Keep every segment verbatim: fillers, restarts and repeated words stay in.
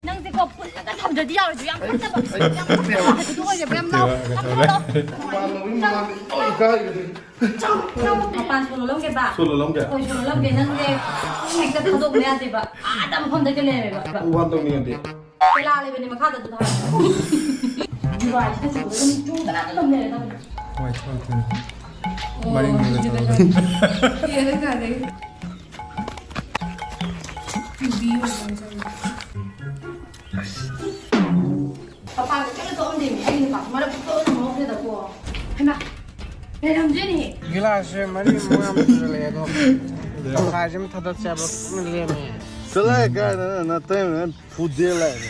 ꯅꯪꯁꯦꯀꯣ ꯄꯨꯜꯂꯒ ꯊꯝꯗ꯭ꯔꯗꯤ ꯌꯥꯔꯣꯏꯁꯨ ꯌꯥꯝ ꯐꯠꯇꯕ, ꯌꯥꯝ ꯐꯠꯇꯕ ꯍꯥꯏꯕꯗꯨ ꯑꯣꯏꯔꯦꯕ, ꯌꯥꯝ ꯂꯥꯎ-, ꯌꯥꯝ ꯂꯥꯎ-, ꯃꯄꯥꯟ ꯁꯣ ꯂꯣꯜꯂꯝꯒꯦꯕ꯫ ꯁꯣ ꯂꯣꯜꯂꯝꯒꯦ? ꯍꯣꯏ, ꯁꯣ ꯂꯣꯜꯂꯝꯒꯦ꯫ ꯅꯪꯁꯦ ꯍꯦꯛꯇ ꯊꯥꯗꯣꯛꯄ ꯌꯥꯗꯦꯕ꯫ ꯑꯥꯗ ꯃꯐꯝꯗ ꯍꯦꯛꯇ ꯂꯩꯔꯦꯕ꯫ ꯎ ꯋꯥ ꯇꯧꯅꯤꯡꯉꯗꯤ? ꯀꯣꯏꯂꯥ ꯂꯩꯕꯅꯦ ꯃꯈꯥꯗ ꯑꯗꯨ ꯊꯥꯔꯒ꯫ ꯗꯤꯋꯥꯏꯁꯤꯗ ꯆꯨꯔꯒ ꯑꯗꯨꯝ ꯆꯨꯗꯅ ꯑꯗꯨꯝ ꯂꯩꯔꯦ ꯇꯧꯔꯤꯁꯦ꯫ ꯍꯣꯏ, ꯍꯣꯏ, ꯍꯣꯏ꯫ ꯑꯣ, ꯃꯔꯤꯡ ꯃꯔꯤꯡ ꯑꯗꯨꯗꯤ ꯇꯧꯔꯒ꯫ ꯀꯩꯅꯣ꯫ ꯌꯦꯡꯉ ꯀꯥꯟꯗꯒꯤ꯫ ꯌꯨꯕꯤ ꯑꯣꯏꯕ ꯃꯆꯥꯗꯣ꯫ ꯃꯄꯥꯟꯗ ꯀꯟꯅ ꯊꯣꯛꯑꯝꯗꯦꯃꯤ ꯑꯩ ꯅꯨꯄꯥ꯫ ꯃꯔꯛꯇ ꯊꯣꯛꯑꯒ ꯃꯍꯧꯁꯦꯗꯀꯣ꯫ ꯍꯩꯃꯥ! ꯂꯩꯔꯝꯗ꯭ꯔꯦꯅꯦꯍꯦ꯫ ꯒꯤꯂꯥꯁꯁꯦ ꯃꯔꯤ ꯃꯉꯥꯃꯨꯛ ꯁꯨꯖꯜꯂꯛꯑꯦ ꯑꯗꯣ꯫ ꯈꯥꯏꯁꯦ ꯑꯃ ꯊꯥꯗꯠꯁꯦ ꯍꯥꯏꯕ ꯀꯟꯅ ꯂꯦꯝꯃꯦ꯫ ꯆꯠꯂꯣꯍꯦ, ꯀꯥꯏꯗꯅꯣ ꯅꯇꯩꯃꯅ ꯐꯨꯗꯦ ꯂꯥꯛꯑꯦ꯫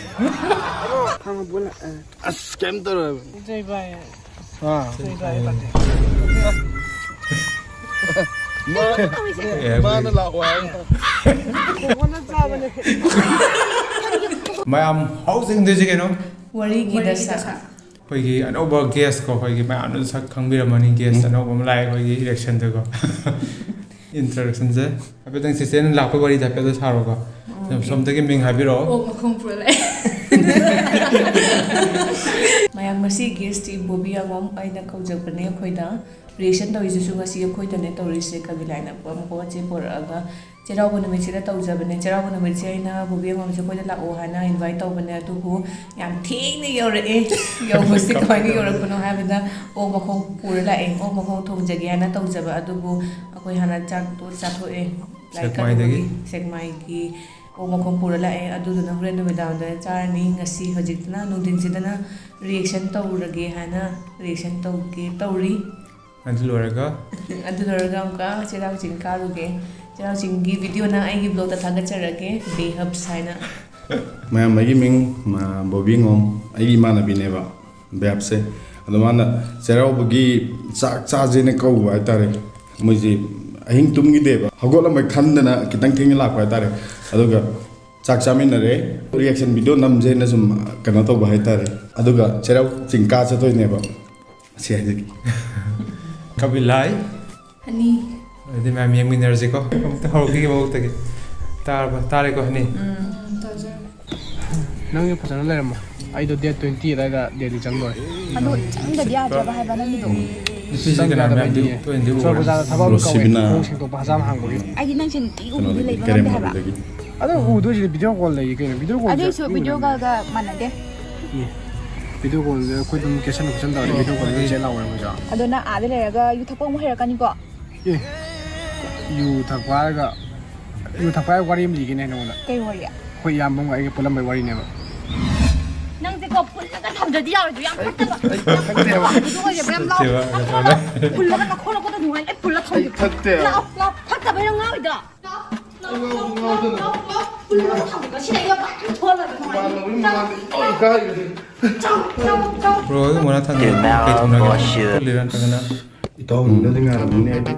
ꯈꯪꯉꯕꯣ ꯂꯥꯛꯑꯦ꯫ ꯑꯁ, ꯀꯩꯝ ꯇꯧꯔꯣꯏ꯫ ꯏꯇꯩ ꯚꯥꯏ꯫ ꯑꯥ꯫ ꯏꯇꯩ ꯚꯥꯏ ꯄꯥꯇꯤ꯫ ꯃꯥ-, ꯑꯦ, ꯃꯥꯅ ꯂꯥꯛꯑꯣ ꯍꯥꯏ꯫ ꯀꯣꯀꯣꯅꯠ ꯆꯥꯕꯅꯦ꯫ ꯃꯌꯥꯝ ꯍꯧꯖꯤꯛ ꯍꯪꯗꯣꯏꯁꯦ ꯀꯩꯅꯣ? ꯋꯥꯔꯤꯒꯤ ꯋꯥꯔꯤꯒꯤ ꯗꯁꯥ꯫ ꯗꯁꯥ꯫ ꯑꯩꯈꯣꯏꯒꯤ ꯑꯅꯧꯕ ꯒꯦꯁ ꯀꯣ, ꯑꯩꯈꯣꯏꯒꯤ ꯃꯌꯥꯝꯅꯁꯨ ꯁꯛ ꯈꯪꯕꯤꯔꯝꯃꯅꯤ, ꯒꯦꯁ ꯎꯝ꯫ ꯑꯅꯧꯕ ꯑꯃ ꯂꯥꯛꯑꯦ ꯑꯩꯈꯣꯏꯒꯤ ꯏꯂꯦꯛꯁꯟꯗꯀꯣ꯫ ꯏꯟꯇ꯭ꯔꯣꯗꯛꯁꯟꯁꯦ ꯍꯥꯏꯐꯦꯠꯇꯪ ꯆꯦꯆꯦꯅ ꯂꯥꯛꯄ ꯋꯥꯔꯤꯗꯣ ꯍꯥꯏꯐꯦꯠꯇꯪ ꯁꯥꯔꯣꯀꯣ꯫ ꯑꯣꯀꯦ꯫ ꯁꯣꯝꯗꯒꯤ ꯃꯤꯡ ꯍꯥꯏꯕꯤꯔꯛꯑꯣ꯫ ꯑꯣꯛ ꯃꯈꯣꯡ ꯄꯨꯔꯛꯑꯦ꯫ ꯃꯌꯥꯝ, ꯉꯁꯤ ꯒꯦꯁꯇꯤ ꯕꯣꯕꯤ ꯑꯉꯣꯝ ꯑꯩꯅ ꯀꯧꯖꯕꯅꯦ꯫ ꯑꯩꯈꯣꯏꯗ ꯔꯤꯑꯦꯛꯁꯟ ꯇꯧꯔꯤꯁꯤꯁꯨ ꯉꯁꯤ ꯑꯩꯈꯣꯏꯗꯅꯦ ꯇꯧꯔꯤꯁꯦ, ꯀꯕꯤ ꯂꯥꯏꯅ ꯄꯣꯠ ꯃꯀꯣꯛ ꯃꯆꯦ ꯄꯣꯔꯛꯑꯒ ꯆꯩꯔꯥꯎꯕ ꯅꯨꯃꯤꯠꯁꯤꯗ ꯇꯧꯖꯕꯅꯦ꯫ ꯆꯩꯔꯥꯎꯕ ꯅꯨꯃꯤꯠꯁꯦ ꯑꯩꯅ ꯕꯣꯕꯤ ꯑꯉꯣꯝꯁꯦ ꯑꯩꯈꯣꯏꯗ ꯂꯥꯛꯑꯣ ꯍꯥꯏꯅ ꯏꯟꯚꯥꯏꯠ ꯇꯧꯕꯅꯦ, ꯑꯗꯨꯕꯨ ꯌꯥꯝ ꯊꯦꯡꯅ ꯌꯧꯔꯛꯑꯦ꯫ ꯌꯧꯕꯁꯦ ꯀꯃꯥꯏꯅ ꯌꯧꯔꯛꯄꯅꯣ ꯍꯥꯏꯕꯗ ꯑꯣꯛ ꯃꯈꯣꯡ ꯄꯨꯔ ꯂꯥꯛꯑꯦ꯫ ꯑꯣꯛ ꯃꯈꯣꯡ ꯊꯣꯡꯖꯒꯦ ꯍꯥꯏꯅ ꯇꯧꯖꯕ ꯑꯗꯨꯕꯨ ꯑꯩꯈꯣꯏ ꯍꯥꯟꯅ ꯆꯥꯛꯇꯣ ꯆꯥꯊꯣꯛꯑꯦ꯫ ꯂꯥꯏꯔꯤꯛ ꯁꯦꯛꯃꯥꯏꯗꯒꯤ꯫ ꯀꯠꯂꯨꯕꯒꯤ ꯁꯦꯛꯃꯥꯏꯒꯤ ꯑꯣꯛ ꯃꯈꯣꯡ ꯄꯨꯔ ꯂꯥꯛꯑꯦ꯫ ꯑꯗꯨꯗꯨꯅ ꯍꯣꯔꯦꯟ ꯅꯨꯃꯤꯗꯥꯡꯗ ꯆꯥꯔꯅꯤ꯫ ꯉꯁꯤ ꯍꯧꯖꯤꯛꯇꯅ ꯅꯨꯡꯊꯤꯟꯁꯤꯗꯅ ꯔꯤꯑꯦꯛꯁꯟ ꯇꯧꯔꯒꯦ ꯍꯥꯏꯅ ꯔꯤꯑꯦꯛꯁꯟ ꯇꯧꯒꯦ ꯇꯧꯔꯤ꯫ ꯑꯗꯨ ꯂꯣꯏꯔꯒ? ꯑꯗꯨ ꯂꯣꯏꯔꯒ ꯑꯃꯨꯛꯀ ꯆꯩꯔꯥꯎ ꯆꯤꯡ ꯀꯥꯔꯨꯒꯦ꯫ ꯆꯩꯔꯥꯎ ꯆꯤꯡꯒꯤ ꯚꯤꯗꯤꯑꯣꯅ ꯑꯩꯒꯤ ꯕ꯭ꯂꯣꯛꯇ ꯊꯥꯒꯠꯆꯔꯛꯀꯦ, ꯕꯦꯍꯞꯁ ꯍꯥꯏꯅ꯫ ꯃꯌꯥꯝ, ꯑꯩꯒꯤ ꯃꯤꯡ, ꯑ, ꯕꯣꯕꯤ ꯉꯣꯝ, ꯑꯩꯒꯤ ꯏꯃꯥꯟꯅꯕꯤꯅꯦꯕ ꯕꯦꯍꯞꯁꯦ꯫ ꯑꯗꯣ ꯃꯥꯅ ꯆꯩꯔꯥꯎꯕꯒꯤ ꯆꯥꯛ ꯆꯥꯁꯦꯅ ꯀꯧꯕ ꯍꯥꯏꯇꯥꯔꯦ꯫ ꯃꯣꯏꯁꯦ ꯑꯍꯤꯡ ꯇꯨꯝꯈꯤꯗꯦꯕ, ꯍꯧꯒꯠꯂꯝꯃꯣꯏ ꯈꯟꯗꯅ ꯈꯤꯇꯪ ꯊꯦꯡꯅ ꯂꯥꯛꯄ ꯍꯥꯏꯇꯥꯔꯦ꯫ ꯑꯗꯨꯒ ꯆꯥꯛ ꯆꯥꯃꯤꯟꯅꯔꯦ, ꯔꯤꯑꯦꯛꯁꯟ ꯚꯤꯗꯤꯑꯣ ꯅꯝꯁꯦꯅ ꯁꯨꯝ ꯀꯩꯅꯣ ꯇꯧꯕ ꯍꯥꯏꯇꯥꯔꯦ꯫ ꯑꯗꯨꯒ ꯆꯩꯔꯥꯎ ꯆꯤꯡ ꯀꯥ ꯆꯠꯇꯣꯏꯅꯦꯕ꯫ ꯁꯤ ꯍꯥꯏꯖꯒꯦ꯫ ꯀꯕꯤꯂꯥꯏ꯫ ꯍꯅꯤ꯫ ꯑꯗꯨꯗꯤ ꯃꯌꯥꯝ ꯌꯦꯡꯃꯤꯟꯅꯔꯁꯤꯀꯣ꯫ ꯑꯃꯨꯛꯇ ꯍꯧꯔꯛꯈꯤꯒꯦ ꯃꯀꯣꯛꯇꯒꯤ꯫ ꯇꯥꯔꯕ? ꯇꯥꯔꯦꯀꯣ, ꯍꯅꯤ? ꯎꯝ, ꯇꯥꯖꯔꯦ꯫ ꯅꯪꯁꯨ ꯐꯖꯅ ꯂꯩꯔꯝꯃꯣ꯫ ꯑꯩꯗꯣ ꯗꯦꯠ ꯇ꯭ꯋꯦꯟꯇꯤ ꯑꯗꯥꯏꯗ ꯗꯦꯜꯂꯤ ꯆꯪꯗꯣꯔꯦ꯫ ꯑꯗꯣ ꯆꯪꯗꯗꯤ ꯌꯥꯗ꯭ꯔꯕ ꯍꯥꯏꯕ ꯅꯪꯒꯤꯗꯣ? ꯅꯨꯄꯤꯁꯤ ꯀꯅꯥ ꯃꯌꯥꯝꯗꯤ ꯇꯣꯏꯅꯗꯤ ꯎꯕꯅꯤ? ꯁꯣꯔ ꯕꯖꯥꯔꯗ ꯊꯕꯛ ꯑꯃ ꯀꯧꯋꯦ꯫ ꯔꯣꯁꯤꯕꯤꯅꯥ꯫ ꯈꯣꯡ ꯁꯦꯡꯗꯣꯛꯄ ꯍꯖꯥꯝ ꯍꯥꯡꯕꯒꯤ꯫ ꯑꯩꯗꯤ ꯅꯪꯁꯦ ꯅꯨꯡꯇꯤꯒꯤ ꯎꯕꯗꯤ ꯀꯩꯅꯣꯗꯒꯤ ꯂꯩꯕ ꯉꯝꯗꯦ ꯍꯥꯏꯕ꯫ ꯀꯦꯔꯦꯝꯕꯗꯒꯤ꯫ ꯑꯗꯣ ꯎꯗꯣꯏꯁꯤꯗꯤ ꯚꯤꯗꯤꯑꯣ ꯀꯣꯜ ꯂꯩꯌꯦ ꯀꯩꯅꯣ꯫ ꯚꯤꯗꯤꯑꯣ ꯀꯣꯜ ꯑꯗꯨꯏꯁꯨ ꯚꯤꯗꯤꯑꯣ ꯀꯣꯜꯒ ꯃꯥꯟꯅꯗꯦ꯫ ꯚꯤꯗꯤꯑꯣ ꯀꯣꯜꯗ ꯑꯩꯈꯣꯏ ꯑꯗꯨꯝ ꯀꯦꯁꯟ ꯈꯣꯠꯆꯟ ꯇꯧꯔꯗꯤ ꯚꯤꯗꯤꯑꯣ ꯀꯣꯜꯗ ꯆꯦꯟ ꯂꯥꯎꯔꯦ ꯑꯩꯈꯣꯏꯁꯨ꯫ ꯑꯗꯣ ꯅꯪ ꯑꯥꯗ ꯂꯩꯔꯒ ꯌꯨ ꯊꯛꯄ ꯑꯃꯨꯛ ꯍꯩꯔꯛꯀꯅꯤꯀꯣ? ꯑꯦ, ꯌꯨ ꯊꯛꯄ ꯍꯥꯏꯔꯒ, ꯌꯨ ꯊꯛꯄ ꯍꯥꯏꯔꯒ ꯋꯥꯔꯤ ꯑꯃ ꯂꯤꯒꯦꯅꯦ ꯅꯉꯣꯟꯗ꯫ ꯀꯩ ꯋꯥꯔꯤ? ꯑꯩꯈꯣꯏ ꯏꯌꯥꯝꯕ ꯑꯃꯒ ꯑꯩꯒ ꯄꯨꯜꯂꯝꯕꯩ ꯋꯥꯔꯤꯅꯦꯕ꯫ ꯅꯪꯁꯦꯀꯣ ꯄꯨꯜꯂꯒ ꯊꯝꯗ꯭ꯔꯗꯤ ꯌꯥꯔꯣꯏꯗꯣ ꯌꯥꯝ ꯐꯠꯇꯕ꯫ ꯌꯥꯝ ꯐꯠꯇꯕ꯫ ꯑꯗꯨ ꯑꯣꯏꯔꯗꯤ ꯌꯥꯝ ꯂꯥꯎ꯫ ꯅꯈꯣꯡꯗꯣ ꯄꯨꯜꯂꯒ ꯅꯈꯣꯡ ꯂꯧꯕꯗ ꯅꯨꯡꯉꯥꯏ꯫ ꯑꯩ ꯄꯨꯜꯂ ꯊꯝꯒꯦ꯫ ꯊꯛꯇꯦꯕ꯫ ꯂꯥꯎ, ꯂꯥꯎ꯫ ꯊꯛꯇꯕꯩꯔꯣ ꯉꯥꯎꯔꯤꯗꯣ? ꯂꯥꯎ, ꯂꯥꯎ, ꯂꯥꯎ, ꯂꯥꯎ, ꯂꯥꯎ꯫ ꯄꯨꯜꯂꯒ ꯊꯝꯒꯦ꯫ ꯁꯤꯗ ꯌꯥꯝ ꯊꯣꯛꯍꯜꯂꯒ ꯅꯨꯡꯉꯥꯏ꯫ ꯆꯥꯎ, ꯆꯥꯎ, ꯆꯥꯎ꯫ ꯕ꯭ꯔꯣ ꯑꯗꯨꯝ ꯃꯣꯔꯥ ꯊꯥꯡꯒꯠꯂꯣ꯫ ꯀꯩ ꯊꯣꯡꯅꯒꯦ? ꯐꯨꯠꯂꯤꯔꯥ ꯅꯠꯇ꯭ꯔꯒꯅ ꯏꯇꯥꯎ ꯎꯅꯗꯤ ꯉꯥꯏꯔꯝꯃꯅꯦ ꯑꯩꯗꯤ꯫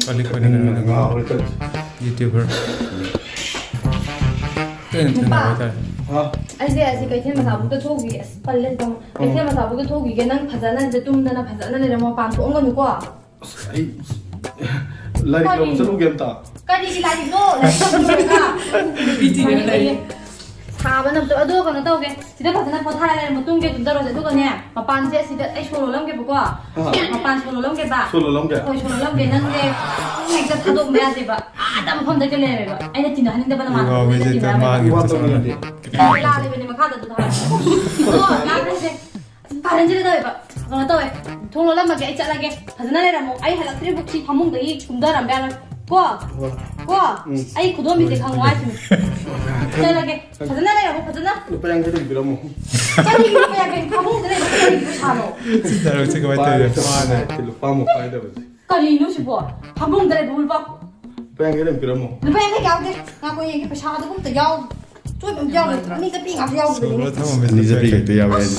ꯀꯥꯂꯤ ꯈꯣꯏꯅ ꯉꯥꯏꯔꯝꯃꯅꯤ? ꯉꯥꯎꯔꯦ ꯇꯧꯔꯤꯁꯦ꯫ ꯌꯨꯇ꯭ꯌꯨꯕꯔ꯫ ꯀꯩꯅꯣ ꯊꯦꯡꯅꯕ ꯍꯥꯏꯇꯥꯔꯦ꯫ ꯍꯥ? ꯑꯩꯁꯦ ꯑꯁꯤ ꯀꯩꯊꯦꯜ ꯃꯆꯥꯕꯨꯛꯇ ꯊꯣꯛꯎꯈꯤꯒꯦ꯫ ꯑꯁ ꯄꯜꯂꯦ ꯇꯥꯃꯣ꯫ ꯀꯩꯊꯦꯜ ꯃꯆꯥꯕꯨꯛꯇ ꯊꯣꯛꯎꯈꯤꯒꯦ꯫ ꯅꯪ ꯐꯖꯅ ꯁꯤꯗ ꯇꯨꯝꯗꯅ ꯐꯖꯅ ꯂꯩꯔꯝꯃꯣ꯫ ꯃꯄꯥꯟ ꯊꯣꯛꯑꯝꯒꯅꯨꯀꯣ꯫ ꯑꯁ, ꯑꯩ ꯂꯥꯏꯔꯤꯛ ꯂꯧꯕ ꯀꯔꯤ? ꯆꯠꯂꯨꯒꯦ ꯑꯝꯇ꯫ ꯀꯔꯤꯒꯤ ꯂꯥꯏꯔꯤꯛꯅꯣ? ꯂꯥꯏꯔꯤꯛ ꯇꯝꯕ ꯂꯣꯏꯔꯒ꯫ ꯁꯥꯕꯅ ꯑꯝꯇ꯫ ꯑꯗꯣ ꯀꯩꯅꯣ ꯇꯧꯒꯦ꯫ ꯁꯤꯗ ꯐꯖꯅ ꯄꯣꯊꯥꯔ ꯂꯩꯔꯝꯃꯣ꯫ ꯇꯨꯝꯒꯦ ꯇꯨꯝꯖꯔꯣꯁꯦ꯫ ꯑꯗꯨꯒꯅꯦ, ꯃꯄꯥꯟꯁꯦ ꯑꯁꯤꯗ ꯑꯩ ꯁꯣ ꯂꯣꯜꯂꯝꯒꯦꯕꯀꯣ꯫ ꯍꯥ? ꯃꯄꯥꯟ ꯁꯣ ꯂꯣꯜꯂꯝꯒꯦꯕ꯫ ꯁꯣ ꯂꯣꯜꯂꯝꯒꯦ? ꯍꯣꯏ, ꯁꯣ ꯂꯣꯜꯂꯝꯒꯦ꯫ ꯅꯪꯁꯦ ꯍꯦꯛꯇ ꯊꯥꯗꯣꯛꯄ ꯌꯥꯗꯦꯕ꯫ ꯑꯥꯗ ꯃꯐꯝꯗ ꯍꯦꯛꯇ ꯂꯩꯔꯝꯃꯦꯕ꯫ ꯑꯩꯅ ꯇꯤꯟꯅꯍꯟꯅꯤꯡꯗꯕ ꯅꯃꯥꯟꯅꯕ ꯋꯥ ꯑꯩꯅ ꯋꯦꯁꯦ ꯇꯤꯟꯅꯔꯝꯃꯦꯕ꯫ ꯃꯥꯒꯤ ꯋꯥ ꯇꯧꯕ ꯌꯥꯗꯦ꯫ ꯂꯥ ꯂꯩꯕꯅꯦ ꯃꯈꯥꯗ ꯑꯗꯨ ꯊꯥꯔꯛꯑꯣ꯫ ꯑꯣ, ꯂꯥ ꯂꯩꯁꯦ꯫ ꯀꯥꯔꯟꯁꯤꯗ ꯇꯧꯋꯦꯕ꯫ ꯀꯩꯅꯣ ꯇꯧꯋꯦ꯫ ꯊꯣꯡ ꯂꯣꯜꯂꯝꯃꯒꯦ, ꯑꯩ ꯆꯠꯂꯒꯦ꯫ ꯐꯖꯅ ꯂꯩꯔꯝꯃꯣ꯫ ꯑꯩ ꯍꯜꯂꯛꯇ꯭ꯔꯤꯕꯨꯛ ꯁꯤ ꯐꯃꯨꯡꯗꯒꯤ ꯀꯨꯝꯊꯔꯝꯕ ꯌꯥꯔꯣꯏ꯫ ꯀꯣ? ꯀꯣ? ꯑꯩ ꯈꯨꯗꯣꯝꯕꯤꯁꯦ ꯈꯪꯉꯣ ꯍꯥꯏꯁꯤꯅꯤ꯫ ꯆꯠꯂꯒꯦ꯫ ꯐꯖꯅ ꯂꯩꯔꯝꯃꯣ, ꯐꯖꯅ꯫ ꯂꯨꯄꯥ ꯌꯥꯡꯈꯩꯗꯪ ꯄꯤꯔꯝꯃꯣ꯫ ꯀꯔꯤꯒꯤ ꯂꯨꯄꯥ ꯌꯥꯡꯈꯩ? ꯐꯃꯨꯡꯗ ꯂꯩꯕ ꯀꯔꯤꯒꯤ ꯄꯩꯁꯥꯅꯣ? ꯁꯤ ꯗꯥꯏꯂꯣꯛꯁꯦ ꯀꯃꯥꯏꯅ ꯇꯧꯔꯤꯅꯣ? ꯃꯥꯅ ꯂꯨꯄꯥ ꯑꯃ ꯄꯥꯏꯗꯕꯁꯦ꯫ ꯀꯔꯤꯅꯣ ꯁꯤꯕꯣ? ꯐꯃꯨꯡꯗ ꯂꯩꯕ ꯂꯨꯄꯥ ꯂꯨꯄꯥ ꯌꯥꯡꯈꯩꯗꯪ ꯄꯤꯔꯝꯃꯣ꯫ ꯂꯨꯄꯥ ꯌꯥꯡꯈꯩ ꯌꯥꯎꯗꯦ꯫ ꯉꯥꯏꯈꯣ ꯌꯦꯡꯒꯦ, ꯄꯩꯁꯥ ꯑꯗꯨꯒꯨꯝꯇ ꯌꯥꯎ-, ꯆꯣꯏꯕ ꯑꯝꯇ ꯌꯥꯎꯗꯦ꯫ ꯑꯅꯤ ꯆꯠꯄꯤ ꯉꯥꯛꯇ ꯌꯥꯎꯈꯤꯕꯅꯤ꯫ ꯁꯣꯂꯣ ꯊꯝꯃꯝꯃꯦ ꯑꯅꯤ ꯆꯠꯄꯤ ꯆꯠꯄꯤ꯫ ꯈꯛꯇ ꯌꯥꯎꯋꯦ ꯍꯥꯏꯗꯤ꯫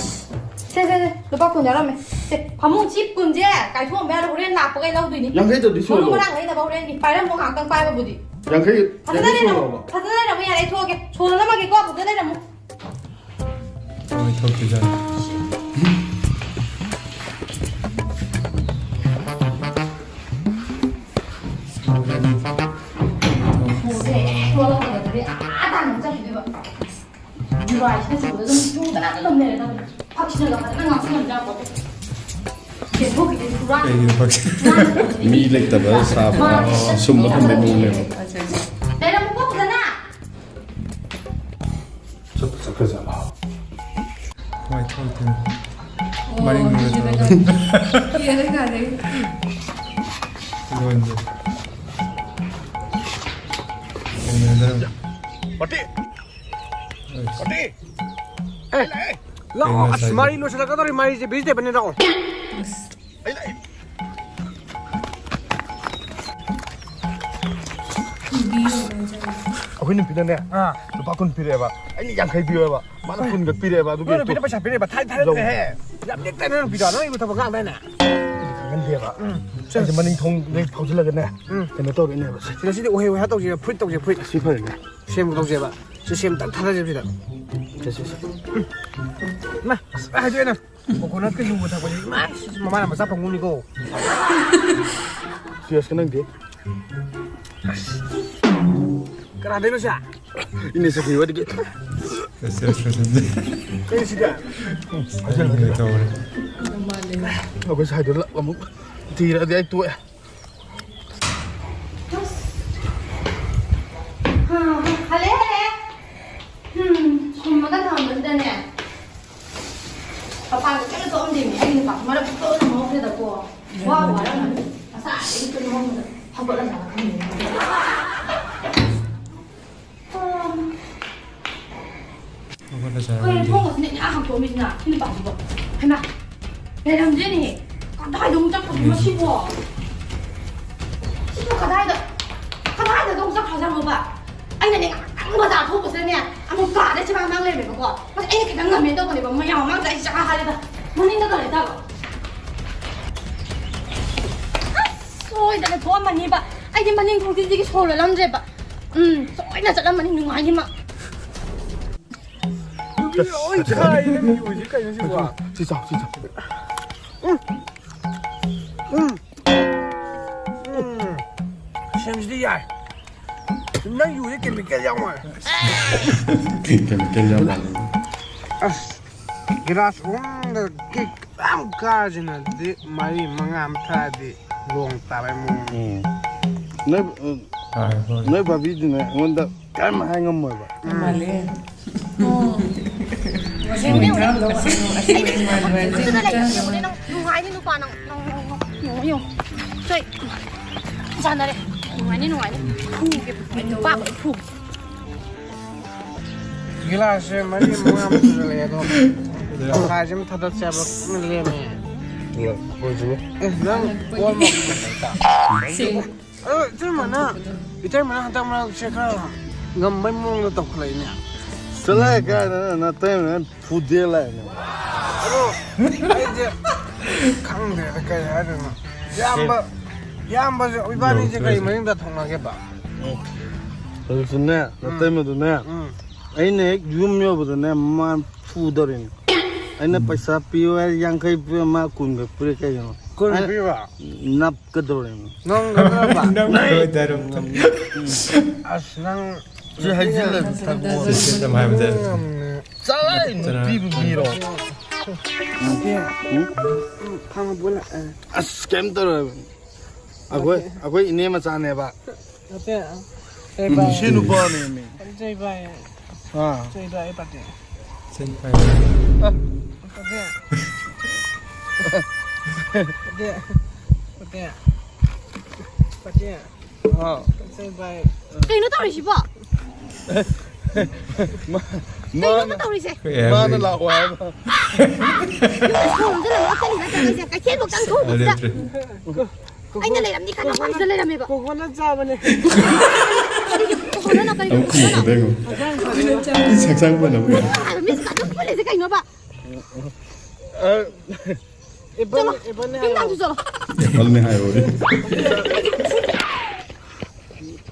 ꯌꯥꯡꯈꯩꯗꯗꯤ ꯃꯔꯨ ꯁꯨꯔꯣ꯫ ꯃꯔꯥꯡ ꯂꯩꯅꯕ ꯍꯣꯔꯦꯟꯒꯤ꯫ ꯄꯥꯏꯔꯝꯃꯣ ꯉꯥꯏꯍꯥꯛꯇꯪ ꯄꯥꯏꯕꯕꯨꯗꯤ꯫ ꯌꯥꯡꯈꯩ, ꯐꯖꯅ ꯌꯥꯡꯈꯩ ꯂꯩꯔꯝꯃꯣ꯫ ꯁꯨꯔꯣꯕ? ꯐꯖꯅ ꯂꯩꯔꯝꯃꯣ, ꯌꯥꯔꯦ, ꯑꯩ ꯊꯣꯛꯑꯒꯦ꯫ ꯁꯣ ꯂꯣꯜꯂꯝꯃꯒꯦꯀꯣ, ꯐꯖꯅ ꯂꯩꯔꯝꯃꯣ꯫ ꯃꯣꯏ ꯊꯣꯛꯈꯤꯖꯥꯠꯅꯤ꯫ ꯁꯣꯁꯦ ꯍꯦꯛ ꯂꯣꯜꯂꯛꯄꯗꯗꯤ ꯑꯥ ꯇꯥꯟꯅ ꯆꯠꯈꯤꯗꯣꯏꯕ꯫ ꯗ꯭ꯔꯥꯏꯁꯤꯅ ꯁꯤꯗ ꯑꯗꯨꯝ ꯆꯨꯗꯅ ꯑꯗꯨꯝ ꯂꯩꯔꯦ ꯇꯧꯔꯤꯁꯦ꯫ ꯐꯛꯁꯤꯅꯒ ꯐꯖꯅ ꯉꯥꯛꯁꯤꯟꯅꯕ ꯌꯥꯄꯣꯠꯇꯦ꯫ ꯆꯦꯟꯊꯣꯛꯈꯤꯗꯣꯏ ꯄꯨꯔꯥ꯫ ꯀꯩꯒꯤꯅꯣ ꯐꯛꯁꯤ? ꯃꯤ ꯂꯩꯇꯕ ꯁꯥꯕ, ꯁꯨꯝꯕ ꯊꯝꯕꯩ ꯃꯑꯣꯡꯅꯦꯕ꯫ ꯂꯩꯔꯝꯃꯨꯀꯣ ꯐꯖꯅ꯫ ꯆꯠ-, ꯆꯠꯈ꯭ꯔꯖꯥꯠꯂꯣ? ꯀꯃꯥꯏ ꯊꯣꯛꯇꯣꯏꯅꯣ? ꯃꯔꯤꯡ ꯂꯣꯏꯔ ꯇꯧꯔꯒ꯫ ꯀꯤꯔꯦ ꯀꯥꯏꯗꯒꯤ꯫ ꯂꯣꯟꯁꯦ꯫ ꯀꯩꯅꯣꯗ꯫ ꯄꯥꯔꯇꯤ! ꯑꯁ꯫ ꯄꯥꯔꯇꯤ! ꯑꯦ, ꯂꯥꯛꯑꯦ, ꯂꯥꯛꯑꯦ꯫ ꯂꯥꯛꯑꯣ꯫ ꯀꯩꯅꯣ ꯑꯁ, ꯉꯁꯥꯏꯗꯣ? ꯃꯔꯤ ꯂꯣꯏꯁꯤꯜꯂꯛꯀꯗꯧꯔꯤ, ꯃꯔꯤꯁꯦ vegetable ꯅꯦ, ꯂꯥꯛꯑꯣ꯫ ꯑꯩ ꯂꯥꯛꯑꯦ꯫ ꯑꯩꯈꯣꯏ ꯅꯨꯄꯤꯅꯅꯦ, ꯑꯥ꯫ ꯂꯨꯄꯥ ꯀꯨꯟ ꯄꯤꯔꯛꯑꯦꯕ꯫ ꯑꯩꯅ ꯌꯥꯡꯈꯩ ꯄꯤꯌꯣ ꯍꯥꯏꯕ꯫ ꯃꯥꯅ ꯀꯨꯟꯒ ꯄꯤꯔꯛꯑꯦꯕ, ꯑꯗꯨꯒꯤ ꯅꯣꯏ ꯅꯨꯄꯤꯅ ꯄꯩꯁꯥ ꯄꯤꯔꯛꯑꯦꯕ, ꯊꯥꯏ ꯊꯥꯏ ꯂꯧ꯫ ꯅꯠꯇꯦꯍꯦ꯫ ꯌꯥꯝ ꯂꯤꯛꯇ ꯅꯣꯏ ꯅꯨꯄꯤꯗꯣ, ꯅꯪ ꯑꯩꯕꯨ ꯊꯕꯛ ꯉꯥꯡꯗꯥꯏꯅꯦ? ꯑꯩꯗꯤ ꯈꯪꯍꯟꯗꯦꯕ꯫ ꯎꯝ꯫ ꯑꯩꯁꯦ ꯃꯅꯤꯡ ꯊꯣꯡꯗꯩ ꯐꯥꯎꯖꯤꯜꯂꯒꯅꯦ, ꯎꯝ꯫ ꯀꯩꯅꯣ ꯇꯧꯔꯛꯏꯅꯦꯕ꯫ ꯁꯤꯗ, ꯁꯤꯗꯤ ꯎꯍꯩ ꯋꯥꯍꯩ ꯇꯧꯁꯦ, ꯐꯨꯔꯤꯠ ꯇꯧꯁꯦ, ꯐꯨꯔꯤꯠ꯫ ꯑꯁꯤ ꯐꯔꯦꯅꯦ꯫ ꯁꯦꯝ ꯇꯧꯁꯦꯕ꯫ ꯁꯤ ꯁꯦꯝ ꯇꯛ ꯊꯥꯗꯁꯦꯕ ꯁꯤꯗ꯫ ꯁꯦ, ꯁꯦ, ꯁꯦ꯫ ꯎꯝ꯫ ꯏꯃꯥ, ꯑꯁ, ꯍꯥꯏꯗꯣꯛꯑꯦꯅ꯫ Coconut ꯀ ꯌꯨꯒ ꯊꯛꯄꯁꯦ, ꯏꯃꯥꯏ, ꯃꯃꯥꯅ ꯃꯆꯥ ꯐꯪꯉꯨꯅꯤꯀꯣ꯫ ꯁꯤꯔꯁꯀ ꯅꯪꯗꯤ? ꯑꯁ꯫ ꯀꯅꯥꯗꯩꯅꯣ ꯁꯦ? ꯏꯅꯦ ꯁꯈꯤ ꯍꯣꯏꯗꯒꯤ꯫ ꯀꯩ ꯁꯤꯗ? ꯇꯧꯔꯦ꯫ ꯑꯩꯈꯣꯏ ꯁꯥꯏꯗꯣ ꯂꯞ ꯑꯃꯨꯛ ꯊꯤꯔꯗꯤ ꯑꯩ ꯇꯣꯛꯑꯦ꯫ ꯍꯜꯂꯦ, ꯍꯜꯂꯦ꯫ ꯎꯝ, ꯁꯨꯝꯃꯒ ꯊꯝꯕꯁꯤꯗꯅꯦ꯫ ꯃꯄꯥꯟꯒ ꯀꯩꯝꯇ ꯊꯣꯛꯑꯝꯗꯦꯃꯤ꯫ ꯑꯩꯒꯤ ꯅꯨꯄꯥꯁꯨ ꯃꯔꯛ ꯊꯣꯛꯑꯒ ꯃꯍꯧꯁꯥꯗꯀꯣ ꯋꯥꯕꯨ ꯋꯥꯔꯝꯃꯅꯤ꯫ ꯉꯁꯥꯏꯗꯒꯤ ꯇꯨꯝ ꯍꯧꯒꯠꯂ-, ꯍꯧꯒꯠꯂꯖꯥꯠꯂ ꯈꯪꯗꯦꯅꯦ꯫ ꯍꯧꯒꯠꯂꯖꯥꯠꯂ ꯀꯩꯅꯣ ꯈꯪꯗꯦ꯫ ꯊꯣꯡꯒꯁꯤꯅ ꯏꯍꯥꯡ ꯍꯥꯡꯗꯣꯛꯑꯝꯃꯤꯁꯤꯅ? ꯁꯤ ꯅꯨꯄꯥꯁꯤꯕꯣ꯫ ꯍꯩꯃꯥ! ꯂꯩꯔꯝꯗ꯭ꯔꯦꯅꯦꯍꯦ꯫ ꯀꯗꯥꯏꯗ ꯑꯃꯨꯛ ꯆꯠꯈ꯭ꯔꯒꯦ ꯃꯁꯤꯕꯣ? ꯁꯤꯕꯨ ꯀꯗꯥꯏꯗ, ꯀꯗꯥꯏꯗ ꯑꯃꯨꯛ ꯆꯠꯈ꯭ꯔꯖꯥꯠꯅꯣꯕ? ꯑꯩꯅꯅꯦ ꯉꯥꯏꯍꯥꯛꯇꯪ ꯕꯖꯥꯔ ꯊꯣꯛꯎꯕꯁꯤꯗꯅꯦ ꯑꯃꯨꯛ ꯀꯥꯗ ꯆꯤꯕꯥꯡ ꯃꯥꯡ ꯂꯩꯔꯝꯃꯦꯕꯀꯣ꯫ ꯃꯁꯤ ꯑꯩꯅ ꯈꯤꯇꯪ ꯉꯝꯃꯦꯅ ꯇꯧꯕꯅꯦꯕ, ꯃꯌꯥꯝ ꯃꯃꯥꯡꯗ ꯑꯩ ꯆꯥ ꯍꯥꯏꯔꯦꯗ꯫ ꯃꯅꯤꯡꯗ ꯀꯔꯤ ꯇꯧꯔꯣ? ꯑꯁ! ꯁꯣꯏꯗꯅ ꯊꯣꯛꯑꯝꯃꯅꯤꯕ꯫ ꯑꯩꯗꯤ ꯃꯅꯤꯡ ꯊꯣꯡꯖꯤꯟꯁꯤꯒꯤ ꯁꯣꯔ ꯂꯣꯜꯂꯝꯗ꯭ꯔꯦꯕ꯫ ꯎꯝ, ꯁꯣꯏꯅ ꯆꯠꯂꯝꯃꯅꯤ ꯅꯨꯡꯉꯥꯏꯅꯤꯃ꯫ ꯅꯨꯄꯤ ꯂꯣꯏ ꯊꯥꯏ, ꯅꯪꯒꯤ ꯑꯣꯏꯁꯤ ꯀꯩꯅꯣ ꯁꯤꯕꯣ? ꯁꯤ ꯆꯥꯎ, ꯁꯤ ꯆꯥꯎ꯫ ꯎꯝ꯫ ꯎꯝ꯫ ꯎꯝ꯫ ꯁꯦꯝꯁꯤꯗꯤ ꯌꯥꯏ꯫ ꯅꯪ ꯌꯨꯁꯦ ꯀꯦꯃꯤꯀꯦꯜ ꯌꯥꯎ ꯃꯥꯜꯂꯦ꯫ ꯀꯦꯃꯤꯀꯦꯜ ꯌꯥꯎ ꯃꯥꯜꯂꯦ꯫ ꯑꯁ, ꯒꯤꯂꯥꯁ ꯑꯍꯨꯝꯗ ꯀꯤꯛ ꯌꯥꯝ ꯀꯥꯁꯤꯅꯗꯤ ꯃꯔꯤ ꯃꯉꯥ ꯑꯃ ꯊꯛꯑꯗꯤ ꯂꯣꯡ ꯇꯥꯕꯩ ꯃꯑꯣꯡ꯫ ꯎꯝ꯫ ꯅꯣꯏ, ꯎꯝ, ꯍꯣꯏ, ꯍꯣꯏ꯫ ꯅꯣꯏ ꯕꯥꯕꯤꯗꯨꯅꯦ ꯑꯩꯉꯣꯟꯗ ꯀꯔꯤꯝ ꯍꯥꯏ ꯉꯝꯃꯣꯏꯕ꯫ ꯎꯝ꯫ ꯃꯥꯜꯂꯦ꯫ ꯑꯁꯦꯡꯕ ꯏꯃꯥꯟꯅꯕ, ꯑꯁꯦꯡꯕ ꯏꯃꯥꯟꯅꯕ꯫ ꯅꯨꯡꯉꯥꯏꯅꯤ ꯅꯨꯄꯥ ꯅꯪ, ꯅꯪ, ꯅꯪ, ꯅꯪ, ꯅꯪ, ꯅꯪ, ꯅꯪ, ꯅꯪ, ꯅꯪ, ꯅꯪ꯫ ꯆꯥꯟꯅꯔꯦ꯫ ꯅꯨꯡꯉꯥꯏꯅꯤ, ꯅꯨꯡꯉꯥꯏꯅꯤ꯫ ꯐꯨꯒꯦ, ꯅꯨꯄꯥ ꯑꯃ ꯐꯨꯒꯦ꯫ ꯒꯤꯂꯥꯁꯁꯦ ꯃꯔꯤ ꯃꯉꯥ ꯑꯃ ꯁꯨꯖꯜꯂꯛꯑꯦ ꯑꯗꯣ꯫ ꯇꯪꯈꯥꯏꯁꯤꯃ ꯊꯥꯗꯠꯁꯦ ꯍꯥꯏꯕ ꯀꯟꯅ ꯂꯦꯝꯃꯦ꯫ ꯑꯦ, ꯅꯪ ꯀꯣꯜ ꯃꯈꯣꯟ ꯂꯩꯇ? ꯁꯤ꯫ ꯑꯗꯣ ꯏꯇꯩꯃꯅ, ꯏꯇꯩꯃꯅ ꯍꯟꯗꯛ ꯃꯔꯛꯁꯦ ꯈꯔ ꯉꯝꯕꯩ ꯃꯑꯣꯡꯗ ꯇꯧꯈꯠꯂꯛꯏꯅꯦ꯫ ꯆꯠꯂꯍꯦ, ꯀꯥꯏꯗꯅꯣ ꯅꯇꯩꯃꯅ ꯐꯨꯗꯦ ꯂꯥꯛꯏꯅꯦ꯫ ꯑꯗꯣ ꯑꯩꯁꯦ ꯈꯪꯗ꯭ꯔꯦꯗ ꯀꯩ ꯍꯥꯏꯗꯣꯏꯅꯣ꯫ ꯏꯌꯥꯝꯕ, ꯏꯌꯥꯝꯕꯁꯦ, ꯏꯕꯥꯅꯤꯁꯦ ꯀꯩ ꯃꯔꯤꯡꯗ ꯊꯣꯛꯅꯒꯦꯕ? ꯍꯧꯖꯤꯛꯁꯨꯅꯦ, ꯅꯇꯩꯃꯗꯨꯅꯦ, ꯎꯝ꯫ ꯑꯩꯅ ꯍꯦꯛ ꯌꯨꯝ ꯌꯧꯕꯗꯅꯦ, ꯃꯥ ꯐꯨꯗꯧꯔꯤꯅꯦ꯫ ꯑꯩꯅ ꯄꯩꯁꯥ ꯄꯤꯌꯨ ꯍꯥꯏ, ꯌꯥꯡꯈꯩ ꯄꯤꯌꯨ, ꯃꯥ ꯀꯨꯟꯈꯛ ꯄꯤꯔꯦ ꯀꯩꯒꯤꯅꯣ? ꯀꯨꯟ ꯑꯩꯅ ꯄꯤꯕ? ꯅꯞꯀꯗꯧꯔꯤꯅꯦ꯫ ꯅꯪ ꯈꯪꯅꯕ? ꯅꯪ ꯂꯣꯏꯗꯔꯣ? ꯑꯁ, ꯅꯪ ꯁꯤ ꯍꯩꯖꯤꯜꯂꯒ ꯊꯛꯄ꯫ ꯁꯤ ꯁꯤ ꯇꯝ ꯍꯥꯏꯕꯗ꯫ ꯆꯠꯂꯣꯍꯦ, ꯅꯨꯄꯤꯕꯨ ꯄꯤꯔꯣ꯫ ꯅꯠꯇꯦ꯫ ꯎꯝ? ꯎꯝ, ꯐꯪꯉꯕꯣ ꯂꯥꯛꯑꯦ꯫ ꯑꯁ, ꯀꯩꯝ ꯇꯧꯔꯣꯏ꯫ ꯑꯩꯈꯣꯏ, ꯑꯩꯈꯣꯏ ꯏꯅꯦ ꯃꯆꯥꯅꯦꯕ꯫ ꯅꯠꯇꯦ꯫ ꯆꯩ ꯚꯥꯏ꯫ ꯁꯤ ꯅꯨꯄꯥꯅꯦꯃꯤ꯫ ꯆꯩ ꯚꯥꯏ꯫ ꯑꯥ꯫ ꯆꯩ ꯚꯥꯏ, ꯑꯩ ꯄꯥꯇꯦ꯫ ꯆꯩ ꯚꯥꯏ꯫ ꯑꯥ꯫ ꯄꯥꯇꯦ꯫ ꯄꯥꯇꯦ꯫ ꯄꯥꯇꯦ꯫ ꯄꯥꯇꯦ꯫ ꯑꯥ꯫ ꯆꯩ ꯚꯥꯏ꯫ ꯀꯩꯅꯣ ꯇꯧꯔꯤꯁꯤꯕꯣ? ꯃꯥ-, ꯀꯩꯅꯣꯕ ꯃꯥꯅ, ꯇꯧꯔꯤꯁꯦ? ꯃꯥꯅ ꯂꯥꯛꯑꯣ ꯍꯥꯏꯕ꯫ ꯌꯨꯝꯗ ꯁꯣꯔꯣꯝꯗ ꯂꯩꯔꯒ ꯀꯔꯤ ꯅꯠꯇ꯭ꯔꯒ ꯀꯩꯊꯦꯜꯐꯧ ꯇꯪꯊꯣꯛꯎꯕꯁꯤꯗ꯫ ꯑꯩꯅ ꯂꯩꯔꯝꯅꯤ ꯈꯟꯕ ꯃꯐꯝꯁꯤꯗ ꯂꯩꯔꯝꯃꯦꯕ꯫ ꯀꯣꯀꯣꯅꯠ ꯆꯥꯕꯅꯦ꯫ ꯀꯣꯀꯣꯅꯠꯅ ꯀꯔꯤ ꯑꯃꯨꯛ ꯀꯣꯀꯣꯅꯠꯅ? ꯈꯨꯝꯃꯛꯄꯗ ꯌꯦꯡꯉꯣ꯫ ꯃꯤ ꯁꯛꯁꯥꯡ ꯐꯅꯕ ꯌꯥꯏ꯫ ꯃꯤ ꯁꯛꯁꯥꯡ ꯐꯅ ꯂꯩꯁꯦ ꯀꯩꯅꯣꯕ? ꯑ, ꯑꯦꯄꯜ, ꯆꯠꯂꯣ꯫ ꯑꯦꯄꯜꯅꯦ ꯍꯥꯏꯌꯣ꯫ ꯌꯨꯝꯗ ꯑꯃꯨꯛ ꯆꯠꯂꯣ꯫ ꯑꯦꯄꯜꯅꯦ ꯍꯥꯏꯌꯣ꯫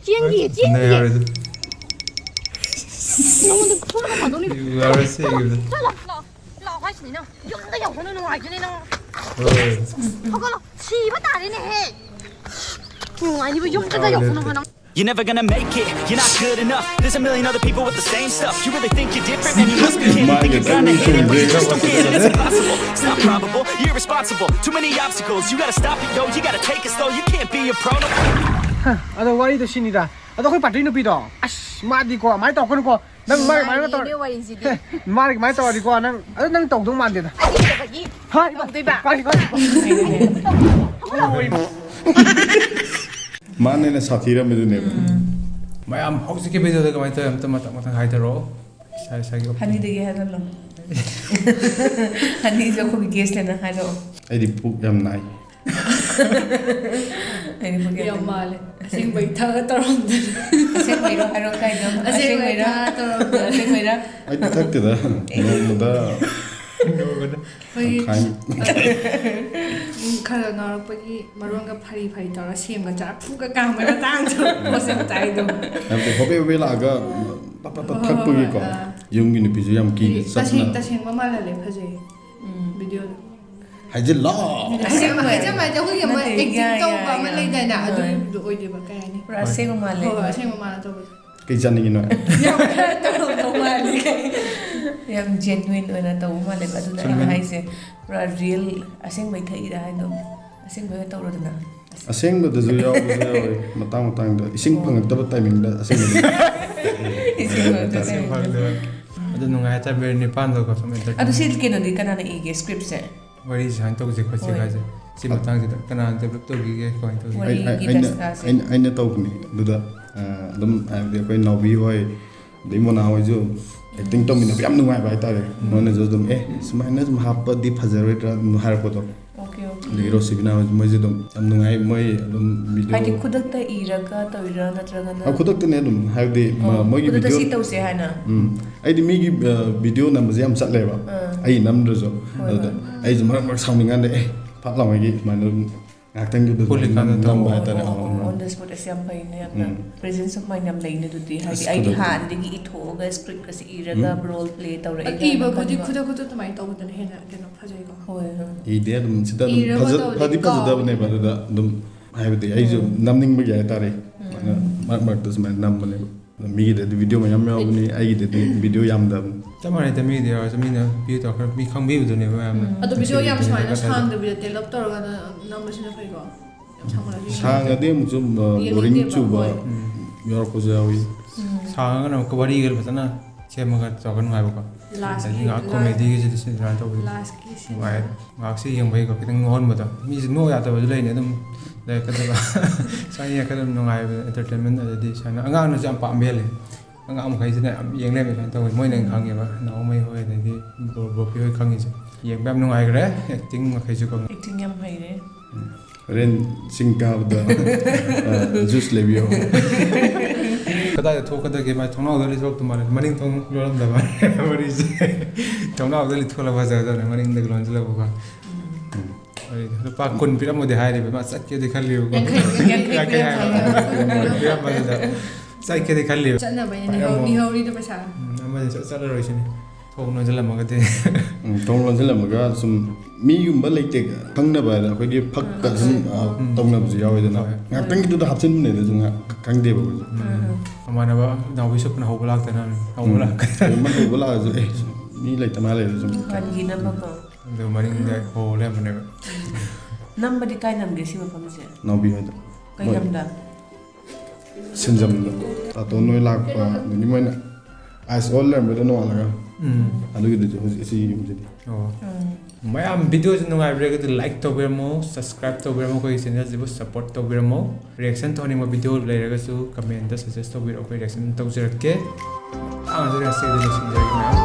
ꯆꯦꯟꯈꯤꯌꯦ, ꯆꯦꯟꯈꯤꯌꯦ꯫ ꯌꯥꯔꯣꯏꯗ꯫ ꯅꯉꯣꯟꯗ ꯐꯨꯔꯒ ꯐꯥꯗꯧꯅꯤ꯫ ꯌꯥꯔꯣꯏ, ꯆꯦꯟꯈꯤꯕꯗ꯫ ꯆꯠꯂꯣ, ꯂꯥꯛꯑꯣ꯫ ꯂꯥꯛꯑꯣ ꯍꯥꯏꯁꯤꯅꯤ ꯅꯪ꯫ ꯌꯨꯝꯗ ꯌꯧꯁꯅꯨ, ꯅꯨꯡꯉꯥꯏꯒꯅꯤ ꯅꯪ꯫ ꯍꯣꯏ꯫ ꯍꯧꯒꯠꯂꯣ, ꯁꯤꯕ ꯇꯥꯔꯦꯅꯦꯍꯦ꯫ ꯅꯨꯡꯉꯥꯏꯅꯤꯕ, ꯌꯨꯝꯗ ꯌꯧꯁꯅꯨ ꯅꯪ꯫ You're never gonna make it, you're not good enough. There's a million other people with the same stuff. You really think you're different? Man, you must be kidding. Think you're gonna hit it, but you just don't get it. It's impossible, it's not probable. You're irresponsible, too many obstacles. You gotta stop it, yo, you gotta take it slow. You can't be a pro, no. ꯑꯗꯣ ꯋꯥꯔꯤꯗꯣ ꯁꯤꯅꯤꯗ꯫ ꯑꯗꯣ ꯑꯩꯈꯣꯏ party ꯅꯨꯄꯤꯗꯣ, ꯑꯁ, ꯃꯥꯗꯤꯀꯣ ꯑꯗꯨꯃꯥꯏꯅ ꯇꯧꯔꯛꯀꯅꯨꯀꯣ꯫ ꯅꯪ ꯃꯥꯒꯤ ꯃꯥꯏꯅ ꯇꯧꯔ- ꯅꯨꯡꯉꯥꯏꯔꯤꯅꯦ ꯋꯥꯔꯤꯁꯤꯗꯤ꯫ ꯃꯥꯒꯤ ꯃꯥꯏꯅ ꯇꯧꯔꯗꯤꯀꯣ ꯅꯪ, ꯑꯗꯨ ꯅꯪ ꯇꯧꯗꯧ ꯃꯥꯟꯗꯦꯗ꯫ ꯑꯗꯨ ꯀꯩꯗꯧꯕꯒꯤ ꯍꯥ? ꯇꯧꯗꯣꯏꯕ? ꯀꯔꯤ, ꯀꯔꯤ? ꯃꯥꯅ ꯍꯦꯟꯅ ꯁꯥꯊꯤꯔꯝꯃꯤꯗꯨꯅꯦꯕ꯫ ꯃꯌꯥꯝ ꯍꯧꯖꯤꯛꯀꯤ ꯚꯤꯗꯤꯑꯣꯗ ꯀꯃꯥꯏꯅ ꯇꯧꯋꯤ ꯑꯝꯇ ꯃꯇꯛ ꯃꯇꯛ ꯍꯥꯏꯊꯔꯛꯑꯣ꯫ ꯏꯁꯥ ꯏꯁꯥꯒꯤ opinion꯫ ꯍꯅꯤꯗꯒꯤ ꯍꯥꯏꯍꯜꯂꯣ꯫ ꯍꯅꯤꯁꯨ ꯑꯩꯈꯣꯏꯒꯤ guest ꯅꯦꯅ ꯍꯥꯏꯔꯛꯑꯣ꯫ ꯑꯩꯗꯤ ꯄꯨꯛ ꯌꯥꯝ ꯅꯥꯏ꯫ ꯑꯩꯗꯤ ꯄꯨꯛ ꯌꯥꯝ ꯌꯥꯝ ꯅꯥꯏ꯫ ꯃꯥꯜꯂꯦ꯫ ꯑꯁꯦꯡꯕꯩ ꯊꯛꯑ ꯇꯧꯔꯝꯗꯣꯏꯅꯦ꯫ ꯑꯁꯦꯡꯕꯩꯔꯣ? ꯍꯥꯏꯔꯣ ꯀꯥꯏꯗꯣ? ꯑꯁꯦꯡꯕꯩ ꯑꯁꯦꯡꯕꯩꯔꯥ? ꯊꯛꯑ ꯇꯧꯔꯝꯗꯣꯏꯅꯦ꯫ ꯑꯁꯦꯡꯕꯩꯔꯥ? ꯑꯩꯗꯤ ꯊꯛꯇꯦꯗ꯫ ꯅꯣꯡꯃꯗ ꯑꯩꯈꯣꯏꯒꯤ ꯇꯪꯈꯥꯏ꯫ ꯎꯝ, ꯈꯔ ꯈꯔ ꯉꯥꯎꯔꯛꯄꯒꯤ ꯃꯔꯣꯟꯒ ꯐꯔꯤ ꯐꯔꯤ ꯇꯧꯔ ꯁꯦꯝꯒ ꯆꯥꯔ ꯐꯨꯒ ꯀꯥꯝꯕꯩ ꯃꯇꯥꯡꯗꯣ ꯄꯣꯠꯁꯦ ꯃꯇꯥꯏꯗꯣ꯫ ꯍꯥꯏꯕꯗꯤ ꯍꯣꯕꯦ ꯍꯣꯕꯦ ꯂꯥꯛꯑꯒ ꯄꯠ ꯄꯠ ꯄꯠ ꯍꯣꯏ, ꯍꯣꯏ, ꯊꯛꯄꯒꯤꯀꯣ꯫ ꯍꯣꯏ, ꯑꯥ꯫ ꯌꯨꯝꯒꯤ ꯅꯨꯄꯤꯁꯨ ꯌꯥꯝ ꯀꯤꯅ ꯍꯥꯏꯗꯤ ꯇꯁꯦꯡ-, ꯆꯠꯅ꯫ ꯇꯁꯦꯡꯕ ꯃꯥꯜꯍꯜꯂꯦ, ꯐꯖꯩ꯫ ꯎꯝ꯫ ꯚꯤꯗꯤꯑꯣꯗꯣ꯫ ꯍꯥꯏꯖꯤꯜꯂꯣ꯫ ꯑꯁꯦꯡꯕ꯫ ꯍꯥꯏꯖꯕ ꯍꯥꯏꯁꯦ ꯑꯩꯈꯣꯏꯒꯤ ꯑꯃ ꯅꯠꯇꯦ, acting ꯌꯥ, ꯌꯥ, ꯇꯧꯕ ꯑꯃ ꯌꯥ꯫ ꯂꯩꯗꯥꯏꯅꯦ, ꯍꯣꯏ꯫ ꯑꯗꯨꯒꯤꯗꯣ ꯑꯣꯏꯗꯦꯕ, ꯀꯩ ꯍꯥꯏꯅꯤ? ꯄꯨꯔꯥ ꯍꯣꯏ꯫ ꯑꯁꯦꯡꯕ ꯃꯥꯜꯂꯦ꯫ ꯍꯣꯏ, ꯍꯣꯏ, ꯑꯁꯦꯡꯕ ꯃꯥꯜꯂꯦ ꯇꯧꯕꯗꯣ꯫ ꯀꯩ ꯆꯥꯅꯤꯡꯉꯤꯅꯣ? ꯌꯥꯝ ꯈꯔ ꯇꯧꯔꯝꯗꯧ ꯃꯥꯜꯂꯤ꯫ ꯌꯥꯝ genuine ꯑꯣꯏꯅ ꯇꯧꯕ ꯃꯥꯜꯂꯦꯕ꯫ ꯑꯗꯨꯅ ꯑꯩꯅ ꯆꯨꯝꯃꯦ꯫ ꯍꯥꯏꯁꯦ, ꯄꯨꯔꯥ real ꯑꯁꯦꯡꯕꯩ ꯊꯛꯏꯔꯥ ꯍꯥꯏꯗꯣ, ꯑꯁꯦꯡꯕꯩ ꯑꯣꯏꯅ ꯇꯧꯔꯣꯗꯅ꯫ ꯑꯁꯦꯡꯕꯗꯁꯨ ꯌꯥꯎꯕꯁꯨ ꯌꯥꯎꯋꯦ, ꯃꯇꯥꯡ ꯃꯇꯥꯡꯗ꯫ ꯏꯁꯤꯡ ꯑꯣ꯫ ꯐꯪꯉꯛꯇꯕ timing ꯗ ꯑꯁꯦꯡꯕꯗ꯫ ꯏꯁꯤꯡ ꯐꯪꯉꯛꯇꯕ timing ꯗ꯫ ꯑꯗꯨ ꯅꯨꯡꯉꯥꯏ ꯍꯥꯏꯇꯥꯔꯦ, ꯅꯤꯄꯥꯟꯗꯣ ꯀꯣ, ꯁꯨꯝ ꯑꯗꯨ entertain꯫ ꯁꯤ ꯀꯩꯅꯣꯗꯤ ꯀꯅꯥꯅ ꯏꯒꯦ, script ꯁꯦ? ꯋꯥꯔꯤ ꯁꯨꯃꯥꯏꯅ ꯇꯧꯁꯦ ꯈꯣꯠꯁꯦ ꯍꯣꯏ꯫ ꯍꯥꯏꯁꯦ, ꯁꯤ ꯃꯇꯥꯡꯁꯤꯗ ꯀꯅꯥꯅ develop ꯇꯧꯈꯤꯒꯦ, ꯀꯃꯥꯏꯅ ꯇꯧꯒꯦ? ꯋꯥꯔꯤ ꯑꯩ, ꯑꯩ, ꯑꯩꯅ, ꯗꯁꯥꯁꯦ꯫ ꯑꯩꯅ, ꯑꯩꯅ ꯇꯧꯕꯅꯤ꯫ ꯑꯗꯨꯗ, ꯑ, ꯑꯗꯨꯝ ꯍꯥꯏꯕꯗꯤ ꯑꯩꯈꯣꯏ ꯅꯥꯎꯕꯤ ꯍꯣꯏ, ꯑꯗꯩ ꯃꯣꯅꯥ ꯍꯣꯏꯁꯨ acting ꯇꯧꯃꯤꯟꯅꯕ ꯌꯥꯝ ꯅꯨꯡꯉꯥꯏꯕ ꯍꯥꯏꯇꯥꯔꯦ꯫ ꯎꯝ꯫ ꯃꯣꯏꯅꯁꯨ ꯑꯗꯨꯝ, "ꯑꯦ, ꯁꯨꯃꯥꯏꯅ ꯁꯨꯝ ꯍꯥꯞꯄꯗꯤ ꯐꯖꯔꯣꯏꯗ꯭ꯔꯥ?" ꯑꯗꯨꯝ ꯍꯥꯏꯔꯛꯄꯗꯣ꯫ Okay, okay꯫ ꯑꯗꯒꯤ ꯔꯣꯁꯤꯕꯤꯅꯥ ꯍꯣꯏꯁꯨ, ꯃꯣꯏꯁꯨ ꯑꯗꯨꯝ ꯌꯥꯝ ꯅꯨꯡꯉꯥꯏ, ꯃꯣꯏ ꯑꯗꯨꯝ video ꯍꯥꯏꯗꯤ ꯈꯨꯗꯛꯇ ꯏꯔꯒ ꯇꯧꯔꯤꯔꯥ ꯅꯠꯇ꯭ꯔꯒꯅ? ꯑ, ꯈꯨꯗꯛꯇꯅꯦ ꯑꯗꯨꯝ, ꯍꯥꯏꯕꯗꯤ ꯃ-, ꯑꯣ, ꯃꯣꯏꯒꯤ ꯈꯨꯗꯛꯇ video ꯁꯤ ꯇꯧꯁꯦ ꯍꯥꯏꯅ? ꯎꯝ꯫ ꯑꯩꯗꯤ ꯃꯤꯒꯤ, ꯑ, video ꯅꯝꯕꯁꯦ ꯌꯥꯝ ꯆꯠꯂꯦꯕ꯫ ꯑꯥ꯫ ꯑꯩ ꯅꯝꯗ꯭ꯔꯁꯨ꯫ ꯍꯣꯏ, ꯑꯗꯨꯗ ꯍꯣꯏ꯫ ꯑꯩꯁꯨ ꯃꯔꯛ ꯃꯔꯛ ꯁꯥꯎꯅꯤꯡꯀꯥꯟꯗ, "ꯑꯦ, ꯐꯠ ꯂꯥꯎ ꯍꯥꯏꯒꯤ ꯁꯨꯃꯥꯏꯅ ꯑꯗꯨꯝ ꯉꯥꯏꯍꯥꯛꯇꯪꯒꯤ ꯑꯗꯨꯗ ꯄꯨꯜꯂꯤꯀꯥꯟꯗ ꯑꯗꯨꯝ ꯅꯝꯕ ꯇꯧꯕ꯫ ꯍꯥꯏꯇꯥꯔꯦ꯫ ꯑꯣ, ꯑꯣ, ꯑꯥ, ꯑꯣ, ꯑꯥ꯫ On the spot ꯑꯁꯦ ꯌꯥꯝ ꯐꯩꯅꯦ ꯌꯥꯝꯅ꯫ ꯎꯝ꯫ Presence of mind ꯌꯥꯝ ꯂꯩꯅꯦ ꯑꯗꯨꯗꯤ꯫ ꯍꯥꯏꯗꯤ ꯑꯁ, ꯑꯩꯗꯤ ꯈꯨꯗꯛꯇ꯫ ꯍꯥꯟꯅꯗꯒꯤ ꯏꯊꯣꯛꯑꯒ script ꯀꯁꯦ ꯏꯔꯒ ꯎꯝ꯫ Role play ꯇꯧꯔꯛꯑꯦ ꯏꯕꯕꯨꯗꯤ ꯀꯥꯏꯅ ꯈꯟꯕ꯫ ꯈꯨꯗꯛ ꯈꯨꯗꯛꯇ ꯑꯗꯨꯃꯥꯏꯅ ꯇꯧꯕꯗꯅ ꯍꯦꯟꯅ ꯀꯩꯅꯣ ꯐꯖꯩꯀꯣ꯫ ꯍꯣꯏ, ꯍꯣꯏ꯫ ꯏꯗꯦ ꯑꯗꯨꯝ ꯁꯤꯗ ꯑꯗꯨꯝ ꯏꯔꯕ ꯐꯖ-, ꯇꯧꯗꯦ, ꯐꯗꯤ ꯀꯥꯎ- ꯐꯖꯗꯕꯅꯦꯕ ꯑꯗꯨꯗ ꯑꯗꯨꯝ ꯍꯥꯏꯕꯗꯤ ꯑꯩꯁꯨ ꯎꯝ꯫ ꯅꯝꯅꯤꯡꯕꯒꯤ ꯍꯥꯏꯇꯥꯔꯦ꯫ ꯎꯝ꯫ ꯑꯗꯨꯃꯥꯏꯅ ꯃꯔꯛ ꯃꯔꯛꯇ ꯁꯨꯃꯥꯏꯅ ꯅꯝꯕꯅꯦꯕ꯫ ꯑꯗꯣ ꯃꯤꯒꯤꯗꯗꯤ ꯚꯤꯗꯤꯑꯣ ꯃꯌꯥꯝ ꯌꯥꯎꯕꯅꯤ, ꯑꯩꯒꯤꯗꯗꯤ ꯚꯤꯗꯤꯑꯣ ꯌꯥꯝꯗꯕꯅꯤ꯫ ꯆꯞ ꯃꯥꯟꯅꯩꯗ, ꯃꯤꯒꯤꯗꯤ ꯌꯥꯎꯔꯁꯨ ꯃꯤꯅ ꯚꯤꯗꯤꯑꯣ ꯇꯧꯔꯒ ꯃꯤ ꯈꯪꯕꯤꯕꯗꯨꯅꯦꯕ ꯃꯌꯥꯝꯅ꯫ ꯑꯗꯣ ꯚꯤꯗꯤꯑꯣ ꯌꯥꯝ ꯁꯦꯝꯖꯤꯟ ꯁꯨꯃꯥꯏꯅ ꯁꯥꯖꯤꯜꯂꯒ ꯁꯥꯡꯗꯕꯤꯗ ꯇꯦꯜ ꯑꯞ ꯇꯧꯔꯒ ꯅꯝꯕꯁꯤꯅ ꯐꯩꯀꯣ? ꯌꯥꯝ ꯁꯥꯡꯃꯜꯂꯁꯨ ꯁꯥꯡꯉꯗꯤ ꯑꯃꯨꯛꯁꯨ ꯕꯣꯔꯤꯡ ꯌꯦꯡꯅꯤꯡꯗꯦꯕ, ꯆꯨꯕ ꯍꯣꯏ꯫ ꯎꯝ꯫ ꯌꯥꯎꯔꯛꯄꯁꯨ ꯌꯥꯎꯏ꯫ ꯁꯥꯡꯉꯒꯅ ꯑꯃꯨꯛꯀ ꯋꯥꯔꯤꯒ ꯐꯖꯅ ꯁꯦꯝꯃꯒ ꯇꯧꯔꯒ ꯅꯨꯡꯉꯥꯏꯕꯀꯣ꯫ ꯑꯗꯒꯤ ꯉꯥꯏꯍꯥꯛ ꯀꯣꯃꯦꯗꯤꯒꯤꯁꯤꯗꯤ ꯑꯗꯨꯃꯥꯏꯅ ꯇꯧꯕꯗꯤ ꯂꯥꯁꯀꯤ ꯁꯤꯟ ꯅꯨꯡꯉꯥꯏ꯫ ꯉꯥꯏꯍꯥꯛꯁꯤ ꯌꯦꯡꯕꯩꯀꯣ ꯈꯤꯇꯪ ꯅꯣꯛꯍꯟꯕꯗꯣ, ꯃꯤꯁꯦ ꯅꯣꯛ ꯌꯥꯗꯕꯁꯨ ꯂꯩꯅꯤ, ꯑꯗꯨꯝ ꯂꯩꯔꯛꯀꯗꯕ꯫ ꯁꯨꯃꯥꯏꯅ ꯌꯦꯡꯉꯛꯀꯗꯕ ꯅꯨꯡꯉꯥꯏꯕ entertainment꯫ ꯑꯗꯩꯗꯤ ꯁꯨꯃꯥꯏꯅ ꯑꯉꯥꯡꯅꯁꯨ ꯌꯥꯝ ꯄꯥꯝꯕ ꯍꯦꯜꯂꯦ꯫ ꯑꯉꯥꯡ ꯃꯈꯩꯁꯤꯅ ꯌꯥꯝ ꯌꯦꯡ ꯂꯩꯔꯝꯃꯦ ꯁꯨꯃꯥꯏꯅ ꯇꯧꯕꯁꯦ, ꯃꯣꯏꯅ ꯍꯦꯟꯅ ꯈꯪꯉꯦꯕ, ꯅꯥꯎꯃꯩ ꯍꯣꯏ ꯑꯗꯩꯗꯤ ꯕ꯭ꯔꯣ-, ꯕ꯭ꯔꯣꯄꯤ ꯍꯣꯏ ꯈꯪꯉꯤꯁꯦ꯫ ꯌꯦꯡꯕ ꯌꯥꯝ ꯅꯨꯡꯉꯥꯏꯈ꯭ꯔꯦ, acting ꯃꯈꯩꯁꯨꯀꯣ꯫ Acting ꯌꯥꯝ ꯍꯩꯔꯦ꯫ ꯍꯣꯔꯦꯟ ꯆꯤꯡ ꯀꯥꯕꯗ ꯖꯨꯁ ꯂꯩꯕꯤꯌꯣ꯫ ꯀꯗꯥꯏꯗ ꯊꯣꯛꯀꯗꯒꯦ? ꯃꯥ ꯊꯣꯡꯅꯥꯎꯗ ꯂꯩꯊꯣꯛꯇ ꯃꯥꯜꯂꯦ, ꯃꯅꯤꯡ ꯊꯣꯡ ꯂꯣꯜꯂꯝꯗꯕ ꯃꯥꯜꯂꯦ꯫ ꯋꯥꯔꯤꯁꯦ ꯊꯣꯡꯅꯥꯎꯗ ꯂꯩꯊꯣꯛꯂꯒ ꯐꯖꯒꯗꯕꯅꯦ, ꯃꯅꯤꯡꯗꯒꯤ ꯂꯣꯟꯁꯤꯜꯂꯒꯀꯣ꯫ ꯋꯥꯔꯤꯗꯣ ꯂꯨꯄꯥ ꯀꯨꯟ ꯄꯤꯔꯝꯃꯣꯗꯤ ꯍꯥꯏꯔꯤꯕ, ꯃꯥ ꯆꯠꯀꯦꯗꯤ ꯈꯜꯂꯤꯕꯀꯣ꯫ ꯌꯥꯡꯈꯩ, ꯌꯥꯡꯈꯩ ꯌꯥꯡꯈꯩ ꯍꯥꯏꯕ꯫ ꯄꯤꯔꯝꯃꯦ꯫ ꯀꯨꯟ ꯄꯤꯔꯝꯕꯗꯨꯗ ꯆꯠꯀꯦꯗꯤ ꯈꯜꯂꯤꯕ꯫ ꯆꯠꯅꯕꯅꯦ ꯄꯥꯏꯔꯝꯃꯣ꯫ ꯃꯤꯍꯧꯔꯤꯗ ꯄꯩꯁꯥ꯫ ꯎꯝ, ꯑꯃꯗꯤ ꯆꯠ-, ꯆꯠꯂꯔꯣꯏꯁꯤꯅꯤ꯫ ꯊꯣꯡ ꯂꯣꯟꯁꯤꯜꯂꯝꯃꯒꯗꯤ꯫ ꯎꯝ, ꯊꯣꯡ ꯂꯣꯟꯁꯤꯜꯂꯝꯃꯒ ꯁꯨꯝ ꯃꯤꯒꯨꯝꯕ ꯂꯩꯇꯦ ꯈꯪꯅꯕ ꯍꯥꯏꯗꯅ ꯑꯩꯈꯣꯏꯒꯤ ꯐꯛꯀ ꯁꯨꯝ ꯑ, ꯎꯝ꯫ ꯇꯧꯅꯕꯁꯨ ꯌꯥꯎꯋꯤꯗꯅ꯫ ꯍꯣꯏ꯫ ꯉꯥꯛꯇꯪꯒꯤꯗꯨꯗ ꯍꯥꯞꯆꯤꯟꯕꯅꯦ ꯑꯗꯨꯁꯨ ꯉꯥꯛ ꯈꯪꯗꯦꯕ ꯑꯩꯈꯣꯏꯁꯨ꯫ ꯎꯝ꯫ ꯃꯃꯥꯟꯅꯕ ꯅꯥꯎꯕꯤ ꯁꯨꯞꯅ ꯍꯧꯕ ꯂꯥꯛꯇꯅ ꯍꯧꯕ ꯎꯝ꯫ ꯂꯥꯛꯀꯅꯤ꯫ ꯀꯩꯒꯨꯝꯕ ꯍꯧꯕ ꯂꯥꯛꯑꯁꯨ ꯑꯦ ꯃꯤ ꯂꯩꯇ ꯃꯥꯜꯂꯦ ꯑꯗꯨ ꯁꯨꯝ꯫ ꯋꯥꯔꯤꯒꯤ ꯅꯝꯕꯀꯣ꯫ ꯑꯗꯨ ꯃꯅꯤꯡꯗ ꯍꯣ ꯂꯩꯔꯝꯕꯅꯦꯕ꯫ ꯅꯝꯕꯗꯤ ꯀꯥꯏ ꯅꯝꯒꯦ ꯁꯤ ꯃꯐꯝꯁꯦ? ꯅꯥꯎꯕꯤ ꯍꯣꯏꯗ꯫ ꯀꯩ ꯃꯣꯏ ꯂꯝꯗ? ꯁꯤꯟꯖꯝꯗ꯫ ꯇꯥꯇꯣꯟ ꯅꯣꯏ ꯂꯥꯛꯄ ꯑꯗꯒꯤ ꯃꯣꯏꯅ ꯑꯥꯏꯁ ꯑꯣꯜ ꯂꯩꯔꯝꯕꯗꯣ ꯅꯣꯡꯉꯥꯜꯂꯒ꯫ ꯎꯝ꯫ ꯑꯗꯨꯒꯤꯗꯨꯁꯨ ꯍꯧꯖꯤꯛ ꯑꯁꯤ ꯌꯨꯝꯁꯤꯗꯤ꯫ ꯑꯣ꯫ ꯃꯌꯥꯝ ꯚꯤꯗꯤꯑꯣꯁꯤ ꯅꯨꯡꯉꯥꯏꯕꯤꯔꯒꯗꯤ like ꯇꯧꯕꯤꯔꯝꯃꯣ, subscribe ꯇꯧꯕꯤꯔꯝꯃꯣ, ꯑꯩꯈꯣꯏꯒꯤ channelꯁꯤꯕꯨ support ꯇꯧꯕꯤꯔꯝꯃꯣ꯫ Reaction ꯇꯧꯍꯟꯅꯤꯡꯕ ꯚꯤꯗꯤꯑꯣ ꯂꯩꯔꯒꯁꯨ commentꯇ suggest ꯇꯧꯕꯤꯔꯛꯑꯣ, ꯑꯩꯈꯣꯏ reaction ꯇꯧꯖꯔꯛꯀꯦ꯫ ꯃꯇꯥꯡ ꯑꯁꯤꯗ ꯉꯁꯤꯒꯤꯗꯤ ꯂꯣꯏꯁꯤꯟꯖꯔꯒꯦ ꯃꯌꯥꯝ꯫